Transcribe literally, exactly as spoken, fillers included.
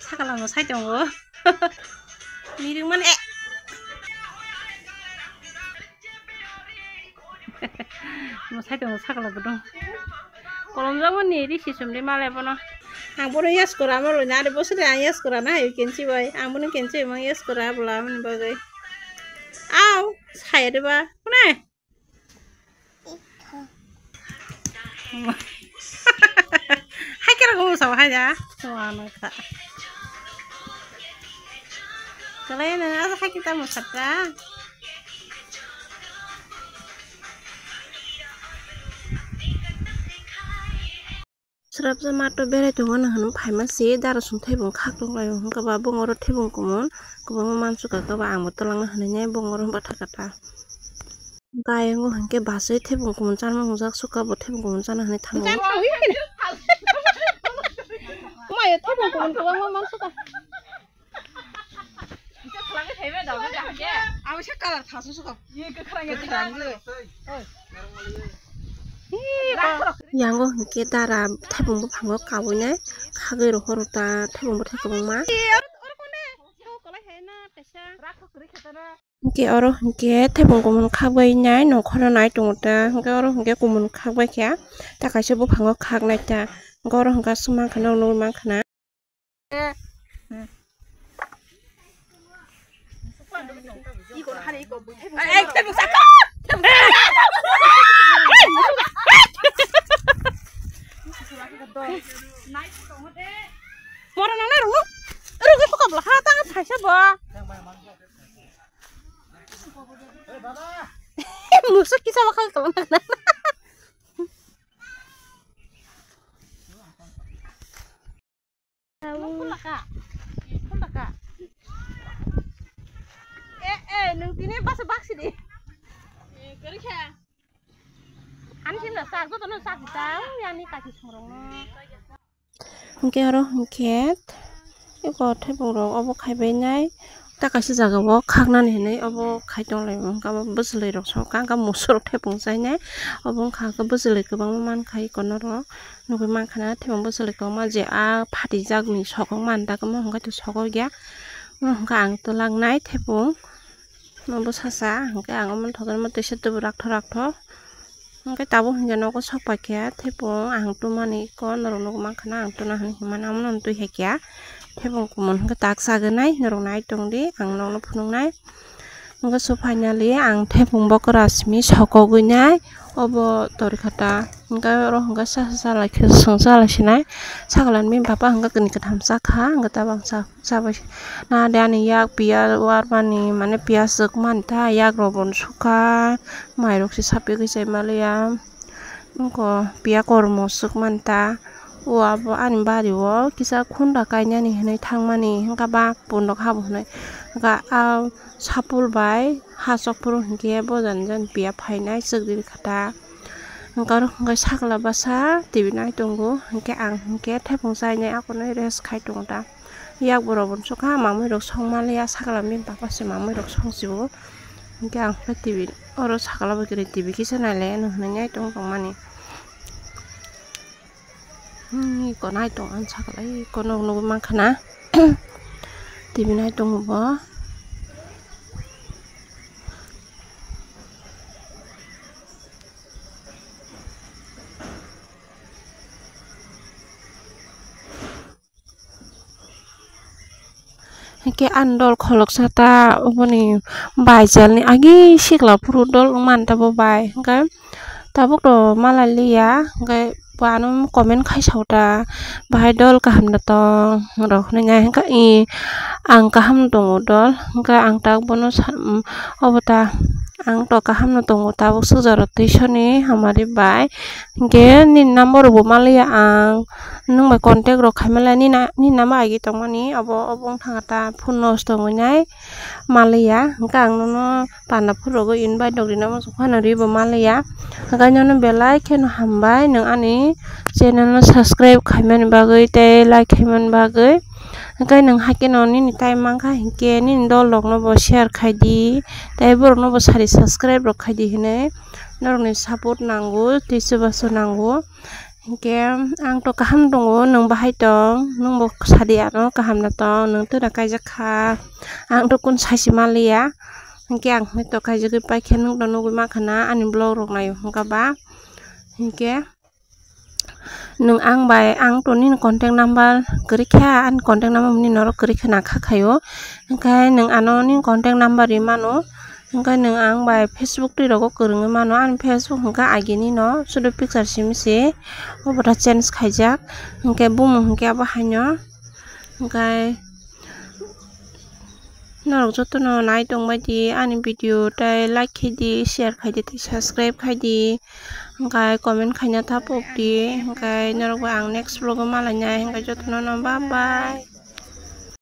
Sakala mo sai tongo. Miring man e. Mo sai tongo sakala bodong. Kolom jabo ni risi sumli male bono. Ang bono yes kora mo lo nare bosre ang yes kora na hayu kenchi bai. Ang bono kenchi mang yes kora bola mani bagai. Au, saya de ba. Kune. Hai kira ko sa hai ja. Wano kha. Kalai na asa hai kita mo satra. Srapsa mato berai tongo nang hinwi phaima se dara song thebong khak tonglaio hwnkhe ba bongoro thebong kumun kwbangma mansukha khe ba angbo twlangna hinwi bongoro bwtha kata. Bayongo hwnkhe bachwi thebong kumun chana wngjak sukha bo thebong kumun chana hinwi thango. Mayo thebong kumun kwbangma mansukha. Abo se colour thaso suko. Ye kwkhwrang ya. Kwkhwrang le. Yango hwnkhe dara thebong buphango kabui nai khagwi rw horo ta thebong bwthai kwbangma. Hwnkhe oro hwnkhe thebong kumun khagwi nai nongkhorno nai tongo ta hwnkhe oro hwnkhe kumun khagbai kha ta kaisa buphango khaknai ta hwnkhe oro hwnkhe aswk mankha noknwi mankha na. Mora nangnai rwngno. Rwngno sokam bwla ha ta phaisa bo. Musa kisa bakal kalam. Khulaka. Khulaka. Eh, eh, nung tini basa baksi di. Eh, kori kha. Ani sini sak, joto no sak di ta, yang ni kaki sorong no. Hwnkhe oro hwnkhe eko thaipungrok obo khaibainai ta kaisa jagao khaknani hinwi obo khai tonglaio. Hwnkhe abo bwchwlwirok songkha hwnkhe musurok thaipung chainai obo wngkha hwnkhe bwchwlwi kwbangma mankha eko norok nugwi mankha na thaipung bwchwlwi kwbangma je a phatijak ni sokok manta omo hwnkhe to sokok ya omo hwnkhe ang twlangnai thaipung. Omo bwsasa hwnkhe ang omo thogwi omo twisa tubu rakthok rakthok hwnkhe tabuk hwnkhe nogo sok paikha thaipo ang twmani khe norok nukmankha na ang twna hinwi himani omono twi hai kha thaipo kumun hwnkhe tak chaginai norok nai tongdi ang nokno phunuknai hwnkhe so finally ang thaipung bokora simi sokogwinai obo torikha ta hwnkhe oro hwnkhe sa sa chalai khe chwng chalai sinai sakhalani bini baba hwnkhe kwnwi kwtham chakha hwnkhe tabuk ang cha. Chabai na de ani yak piya warmani mane piya swk manta yak rok bo sukha mairok se sapigwi chai maliya wngkha piya kormo swk manta o abo ani bari o kisa khunda kainani hinwi thangmani hwnkha ba pundok habo hinwi hwnkha a sapul bai ha chokphuru hinkhe bo jani jani piya phainai swk rikha ta. Hwnkhe oro hwnkhe sakla bwsa tv nai tongo, hwnkhe ang hwnkhe thaipung chainai akonwi rest khai tongo ta. Yak borok bo sukha mamui rok song maliya sakla bini baba se mamui rok song sio. Hwnkhe ang hwnkhe tv oro sakla bai kwrwi tv kisa nai lai anw hwnwi nai tong tongmani. Hmm, iko nai tong ang sakla iko nog nugwi mankha na. Tv nai tongo bo. Hwnkhe ani dol kholoksa ta oboni bai jalni agi sikla phuru dol wngmani ta bo bai hwnkhe tabuk rw malai liya hwnkhe bo ano comment khai sao ta bahai dol kaham da tong rok hinwi nai hwnkhe i ang kaham tongo dol hwnkhe ang tak bono sa obo ta ang to kaham no tongo tabuk swk jora twi soni hamari bai hwnkhe nini number rok bo maliya ang nwng bai contact rok khai maliya nini number agi tongmani obo obo wng thang ta phone nosto wngwi nai maliya hwnkhe ang nono panda phuru rogo invite rok rina muchung phano riwi bo maliya hwnkhe nono belai kheno hambai nwng ani channel no subscribe khaimani bagwi tei like khaimani bagwi. Hwnkhe nwng haikhe no nini time mankha hinkhe nini dol rokno bo share khaidi, tei borokno bo sari subscribe rok khaidi hinwi norokni support nango, tei chubachu nango. Hinkhe ang to kaham tongo, nwng bahai tong, nwng bo sadi ano kaham na tong, nwng tuna kaijak kha, ang to kun saisi manliya. Hinkhe ang hwnwi to kaijagwi paikhe nwng to nugwi mankha na ani vlog rok naio hwnkha ba. Hinkhe nwng ang bai, ang to nini contact number kwrwi kha, ani contact number nini norok kwrwi kha na kha khaio. Hinkhe nwng ano nini contact number rwi mano, hinkhe nwng ang bai Facebook twi rogo kwrwngwi mano, ani Facebook hinkhe agini no sudu picture simi se, obo ta change khaijak, hinkhe bumung hinkhe abo haino, hinkhe norok jotono nai tongbai di, ani video tei like khaidi, share khaidi tei subscribe khaidi, hinkhe comment khaina ta pok di, hinkhe norok bai ang next vlog o malainai, hinkhe jotono no bye bye.